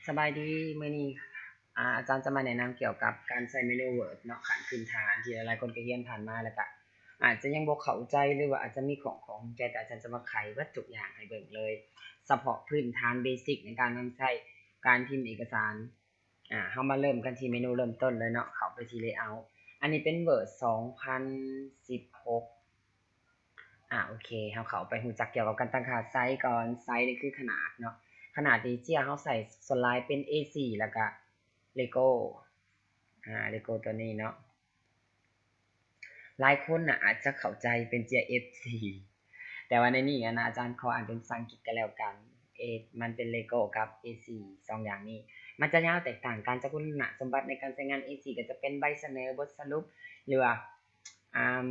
ສະບາຍດີ, ມື້ນີ້ ອາ ອາຈານຈະມາແນະນຳກ່ຽວກັບການໃຊ້ເມນູ Word ເນາະ, ຂັ້ນພື້ນຖານທີ່ຫຼາຍໆຄົນກໍຮຽນຜ່ານມາ ແລ້ວກະອາດຈະຍັງບໍ່ເຂົ້າໃຈ ຫຼືວ່າອາດຈະມີຂ້ອງໆໃຈ, ແຕ່ອາຈານຈະມາໄຂເບິດທຸກຢ່າງໃຫ້ເບິ່ງເລີຍ, ສະເພາະພື້ນຖານ basic ໃນການນຳໃຊ້ການພິມເອກະສານ. ອາ ເຮົາມາເລີ່ມກັນທີ່ເມນູເລີ່ມຕົ້ນເລີຍເນາະ, ເຂົ້າໄປທີ່ Layout. ອັນນີ້ເປັນ Word ສອງພັນສິບຫົກ. ອາ ໂອເຄ, ເຮົາເຂົ້າໄປຮູ້ຈັກກ່ຽວກັບການຕັ້ງຄ່າໄຊກ່ອນ. ໄຊນີ້ຄືຂະໜາດເນາະ, ຂະໜາດທີ່ເຈ້ຍເຮົາໃຊ້ສ່ວນຫຼາຍເປັນ ເອສີ່ ແລ້ວກະ Lego ອາ Lego ຕົວນີ້ເນາະ. ຫຼາຍຄົນນະອາດຈະເຂົ້າໃຈເປັນເຈ້ຍ ເອັຟສີ່ ແຕ່ວ່າໃນນີ້ອາ ອາຈານຂໍອ່ານເປັນພາສາອັງກິດກໍແລ້ວກັນ. ເອ ມັນເປັນ Lego ກັບ ເອສີ່ ສອງຢ່າງນີ້ ມັນຈະຍາວແຕກຕ່າງກັນ. ຈະຄຸນນະສົມບັດໃນການໃຊ້ງານ ເອສີ່ ກໍຈະເປັນໃບສະເໜີ, ບົດສະຫຼຸບ ຫຼືວ່າ ອາ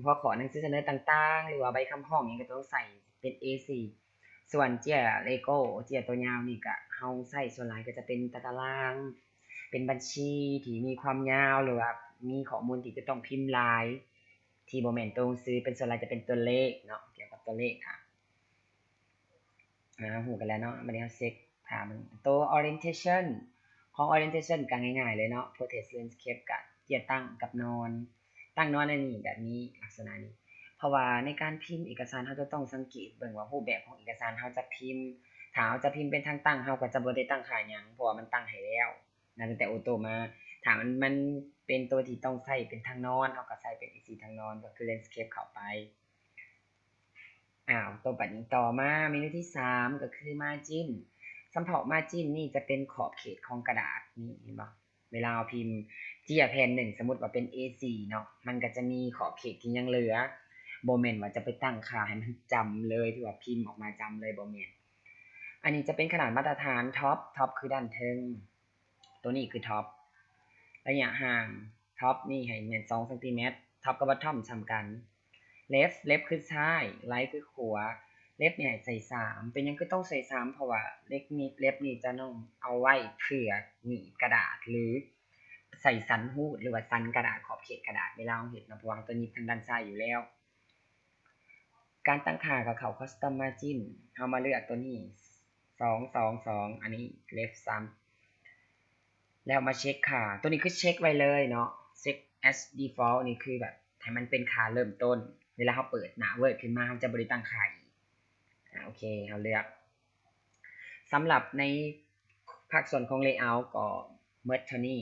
ຫົວຂໍ້ໜັງສືສະເໜີຕ່າງໆ ຫຼືວ່າໃບຄຳຮ້ອງຫຍັງກໍຕ້ອງໃຊ້ເປັນ ເອສີ່. ສ່ວນເຈ້ຍ Lego ເຈ້ຍຕົວຍາວນີ້ກະເຮົາໃຊ້ສ່ວນຫຼາຍກໍຈະເປັນຕາຕະລາງ, ເປັນບັນຊີທີ່ມີຄວາມຍາວ ຫຼືວ່າມີຂໍ້ມູນທີ່ຈະຕ້ອງພິມຫຼາຍ ທີ່ບໍ່ແມ່ນຕົວໜັງສື, ເປັນສ່ວນຫຼາຍຈະເປັນຕົວເລກເນາະ, ກ່ຽວກັບຕົວເລກ. ອາ ເຮົາຮູ້ກັນແລ້ວເນາະ, ບັດນີ້ເຮົາເຊັກພາບເບິ່ງ. ໂຕ Orientation ຂອງ Orientation ກໍງ່າຍໆເລີຍເນາະ, Portrait Landscape ກໍເຈ້ຍຕັ້ງກັບນອນ. ຕັ້ງນອນອັນນີ້ກໍມີລັກສະນະນີ້ ເພາະວ່າໃນການພິມເອກະສານ ເຮົາຈະຕ້ອງສັງເກດເບິ່ງວ່າຮູບແບບຂອງເອກະສານເຮົາຈະພິມ, ຖ້າເຮົາຈະພິມເປັນທາງຕັ້ງ ເຮົາກໍຈະບໍ່ໄດ້ຕັ້ງຄ່າຫຍັງ ເພາະວ່າມັນຕັ້ງໃຫ້ແລ້ວ ນັບຕັ້ງແຕ່ໂອໂຕ້ມາ. ຖ້າມັນ ມັນເປັນຕົວທີ່ຕ້ອງໃຊ້ເປັນທາງນອນ ເຮົາກໍໃສ່ເປັນ ເອສີ່ ທາງນອນ ກໍຄື Landscape ເຂົ້າໄປ. ອ້າວ ຕໍ່ໄປນີ້ ຕໍ່ມາເມນູທີສາມ ກໍຄື Margin. ສຳເພາະ Margin ນີ້ຈະເປັນຂອບເຂດຂອງກະດາດນີ້ ເຫັນບໍ່? ເວລາເຮົາພິມເຈ້ຍແຜ່ນໜຶ່ງ ສົມມຸດວ່າເປັນ ເອສີ່ ເນາະ, ມັນກໍຈະມີຂອບເຂດທີ່ຍັງເຫຼືອ, ບໍ່ແມ່ນວ່າຈະໄປຕັ້ງຄ່າໃຫ້ມັນຈຳເລີຍ ຖືວ່າພິມອອກມາຈຳເລີຍ, ບໍ່ແມ່ນ. ອັນນີ້ຈະເປັນຂະໜາດມາດຕະຖານ Top, Top ຄືດ້ານເທິງ, ຕົວນີ້ຄື Top. ໄລຍະຫ່າງ Top ນີ້ໃຫ້ແມ່ນສອງຊັງຕີແມັດ, Top ກັບ Bottom ສ່ຳກັນ. Left, Left ຄືຊ້າຍ, Right ຄືຂວາ. Left ນີ້ໃຫ້ໃສ່ສາມ. ເປັນຫຍັງຄືຕ້ອງໃສ່ສາມ? ເພາະວ່າ Left ນີ້ Left ນີ້ຈະຕ້ອງເອົາໄວ້ເພື່ອໜີບກະດາດ ຫຼືໃສ່ສັນຮູບ ຫຼືວ່າສັນກະດາດ ຂອບເຂດກະດາດ ເວລາເຮົາເຮັດເນາະ, ເພາະວ່າເຮົາຕົວຍິບທາງດ້ານຊ້າຍຢູ່ແລ້ວ. ການຕັ້ງຄ່າກໍເຂົ້າ Custom Margin, ເຮົາມາເລືອກຕົວນີ້ ສອງ ສອງ ສອງ ອັນນີ້ Left ຊ້ຳ. ແລ້ວມາເຊັກຄ່າ, ຕົວນີ້ຄືເຊັກໄວ້ເລີຍເນາະ, Set as Default ນີ້ຄືແບບໃຫ້ມັນເປັນຄ່າເລີ່ມຕົ້ນ, ເວລາເຮົາເປີດໜ້າ Word ຂຶ້ນມາ ເຮົາຈະບໍ່ໄດ້ຕັ້ງຄ່າອີກ. ອາ ໂອເຄ, ເຮົາເລືອກ. ສຳລັບໃນພາກສ່ວນຂອງ Layout ກໍໝົດເທົ່ານີ້,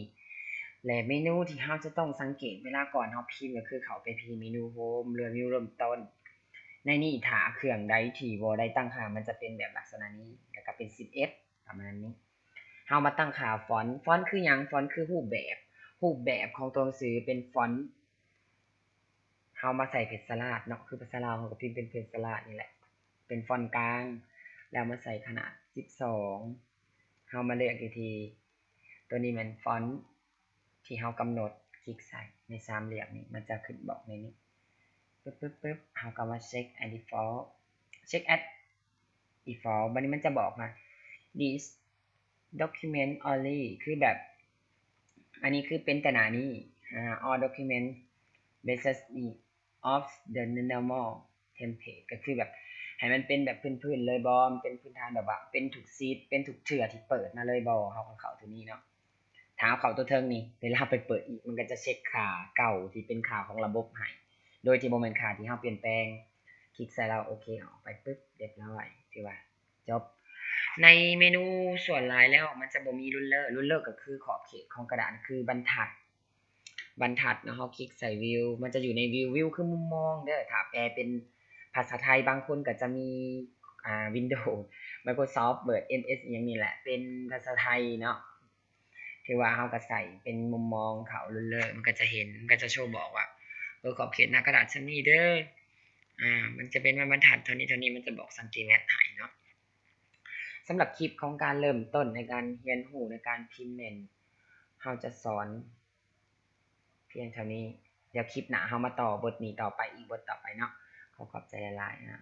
ແລະ ເມນູທີ່ເຮົາຈະຕ້ອງສັງເກດເວລາກ່ອນເຮົາພິມ ກໍຄືເຂົ້າໄປທີ່ເມນູ Home ຫຼື View ເລີ່ມຕົ້ນ. ໃນນີ້ຖ້າເຄື່ອງໃດທີ່ບໍ່ໄດ້ຕັ້ງຄ່າ ມັນຈະເປັນແບບລັກສະນະນີ້ ແລ້ວກໍເປັນສິບເອັດ ປະມານນີ້. ເຮົາມາຕັ້ງຄ່າຟອນ, ຟອນຄືຫຍັງ? ຟອນຄືຮູບແບບ, ຮູບແບບຂອງຕົວໜັງສືເປັນຟອນ ເຮົາມາໃສ່ເພັນສະລາດເນາະ, ຄືພາສາລາວເຮົາກໍພິມເປັນເພັນສະລາດນີ້ແຫຼະ, ເປັນຟອນກາງ, ແລ້ວມາໃສ່ຂະໜາດສິບສອງ. ເຮົາມາເລືອກຢູ່ທີ່ ຕົວນີ້ແມ່ນຟອນທີ່ເຮົາກຳນົດ, ຄລິກໃສ່ໃນສາມຫຼ່ຽມນີ້ ມັນຈະຂຶ້ນບອກໃນນີ້ ປຶບໆໆ ເຮົາກໍມາ Set as Default, Set as Default. ບັດນີ້ມັນຈະບອກວ່າ This document only ຄືແບບ ອັນນີ້ຄືເປັນແຕ່ໜ້ານີ້, ອາ all document basis of the normal template ກໍຄືແບບໃຫ້ມັນເປັນແບບພື້ນໆເລີຍບໍ, ມັນເປັນພື້ນຖານແບບວ່າເປັນທຸກຊີດ ເປັນທຸກເທື່ອທີ່ເປີດມາເລີຍບໍ, ເຮົາກໍເຂົ້າຕົວນີ້ເນາະ. ຖ້າເຮົາເຂົ້າຕົວເທິງນີ້ ເວລາໄປເປີດອີກ ມັນກໍຈະເຊັກຄ່າເກົ່າທີ່ເປັນຄ່າຂອງລະບົບໃຫ້ ໂດຍທີ່ບໍ່ແມ່ນຄ່າທີ່ເຮົາປ່ຽນແປງ. ຄລິກໃສ່ແລ້ວໂອເຄອອກໄປປຶບ ຮຽບຮ້ອຍ ຖືວ່າ ຈົບ. ໃນເມນູສ່ວນຫຼາຍແລ້ວມັນຈະບໍ່ມີ Ruler, Ruler ກໍຄືຂອບເຂດຂອງກະດານ ຄືບັນທັດ, ບັນທັດເນາະ. ເຮົາຄລິກໃສ່ View ມັນຈະຢູ່ໃນ View, View ຄືມຸມມອງເດີ. ຖ້າແປເປັນພາສາໄທ ບາງຄົນກໍຈະມີ ອ່າ Windows, Microsoft Word, MS ອີ່ຫຍັງນີ້ແຫຼະ ເປັນພາສາໄທເນາະ. ຖືວ່າເຮົາກໍໃສ່ເປັນມຸມມອງເຂົ້າ Ruler ມັນກໍຈະເຫັນ, ມັນກໍຈະໂຊບອກວ່າ ເອີ ຂອບເຂດໜ້າກະດາດສ່ຳນີ້ເດີ. ອາ ມັນຈະເປັນວ່າບັນທັດເທົ່ານີ້ເທົ່ານີ້ ມັນຈະບອກຊັງຕີແມັດໃຫ້ເນາະ. ສຳລັບຄລິບຂອງການເລີ່ມຕົ້ນໃນການຮຽນຮູ້ໃນການພິມແມ່ນ ເຮົາຈະສອນພຽງເທົ່ານີ້. ດຽວຄລິບໜ້າເຮົາມາຕໍ່ບົດນີ້ຕໍ່ໄປ ອີກບົດຕໍ່ໄປເນາະ. ຂໍຂອບໃຈຫຼາຍໆນະ.